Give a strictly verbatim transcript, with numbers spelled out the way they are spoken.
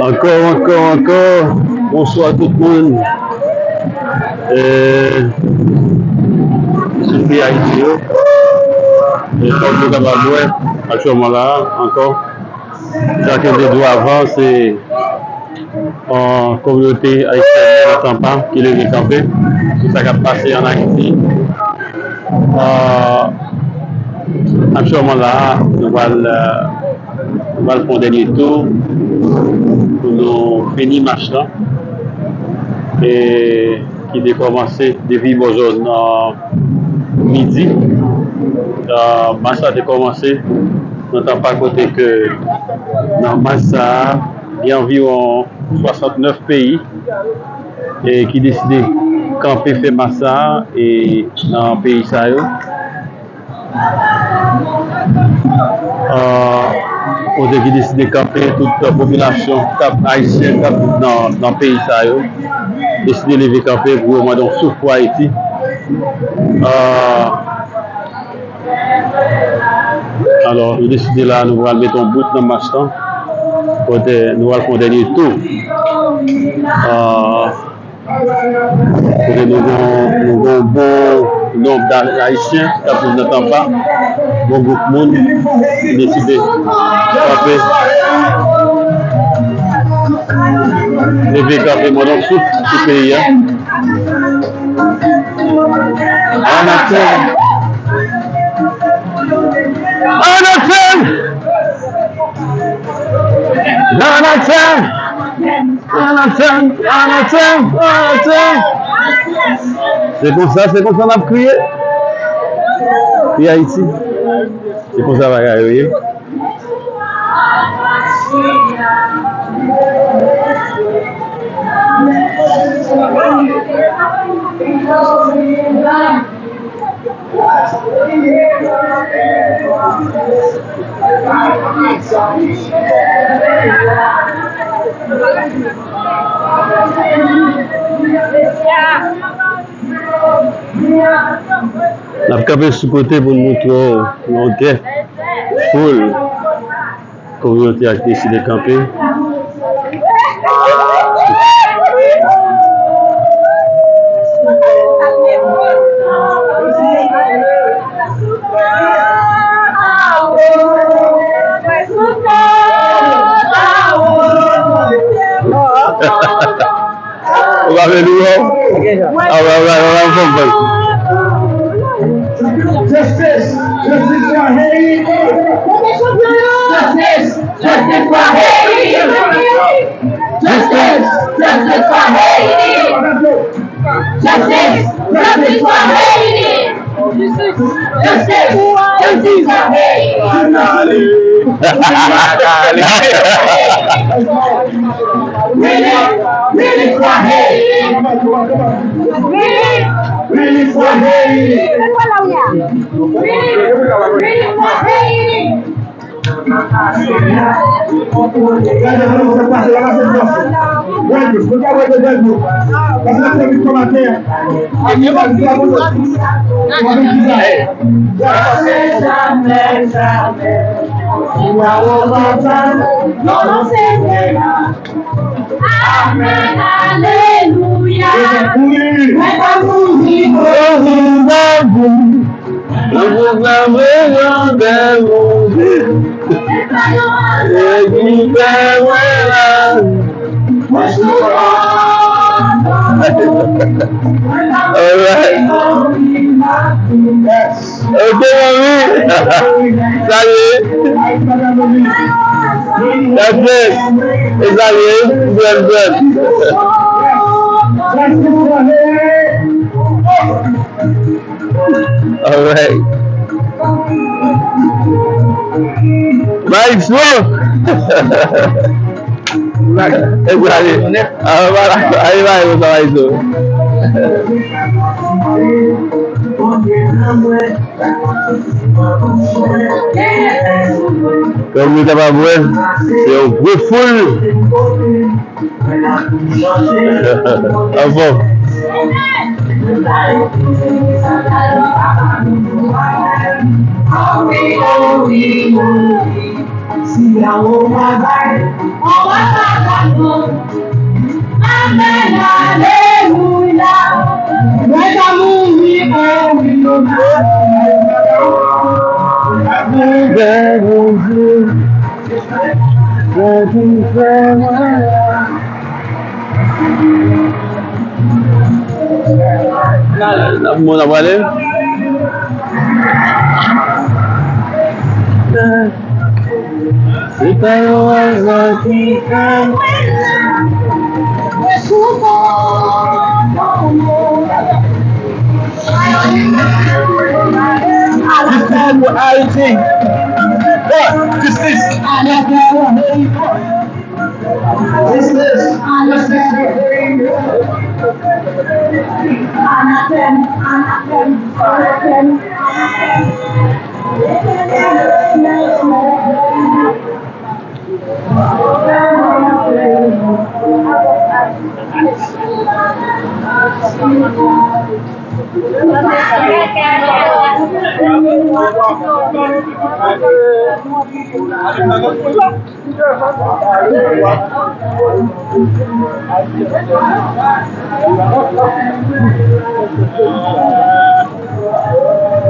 Ankò, ankò, ankò. Bonswa tout moun. Eh, sou peyi Ayiti yo. Eh, kòm nou kapab wè, aktyèlman la a, ankò, sa ke m te di w avan, se, eh, kominote ayisyèn nan Tampa ki leve kanpe sou sa k ap pase ann Ayiti. Eh, aktyèlman la a, nou pral, eh, nou pral fè yon dènye tou pou nou fini mach lan, e ki te kòmanse depi bò zòn, eh, midi. Eh, mach la te kòmanse nan Tampa, kote ke nan mach sa a, gen anviwon swasantnèf peyi, e ki deside kanpe fè mach sa a, e nan peyi sa yo. Ah, kote ki deside kanpe, tout popilasyon k ap ayisyen k ap viv nan, nan peyi sa yo, deside leve kanpe pou yo mande yon souf pou Ayiti. Ah, alò, nou deside la, nou pral mete yon bout nan mach lan, kote nou pral fè yon dènye tou. Ah, kote nou gen, nou gen yon bon nonb d Ayisyen k ap viv nan Tampa. Bon gwoup moun ki deside kanpe, leve kanpe, mande yon souf sou peyi a. Ann ansanm! Ann ansanm! Ann ansanm! Ann ansanm, ann ansanm, ann ansanm. Se konsa, se konsa n ap kriye. Kriye Ayiti. Se konsa bagay yo ye. N ap kanpe sou kote pou n montre w longè foul. Kominote a ki deside kanpe. Ou pa vle nou wè w? Awa, awa, awa, awa, awa. Justice! Justice for Haiti! Justice! Justice for Haiti! Justice! Justice for Haiti! Justice! Justice for Haiti! Justice! Justice for Haiti! Relief! Relief for Haiti! Relief! Relief for Haiti! Relief! Relief for Haiti! Amèn, alelouya. Mwen pa mouri. Mwen pa mouri. Mwen pa mouri. Alright. Ok, manmi. Salye. God bless. E salye. Bless, bless. Alright. Maestro! Epi ale, ale, ale, maestro. Kòm nou kapab wè, se yon gwo foul. Anfòm. Si a o travay, on va pa kapon. Amèn, alelouya. Mwen ka mouri, o wi, non. Bèl Bondye, sa ki fè mwen la. Bon, n ap prale. Se pa yon aza ki fè mwen la. This time for Haiti. What? This is. This is.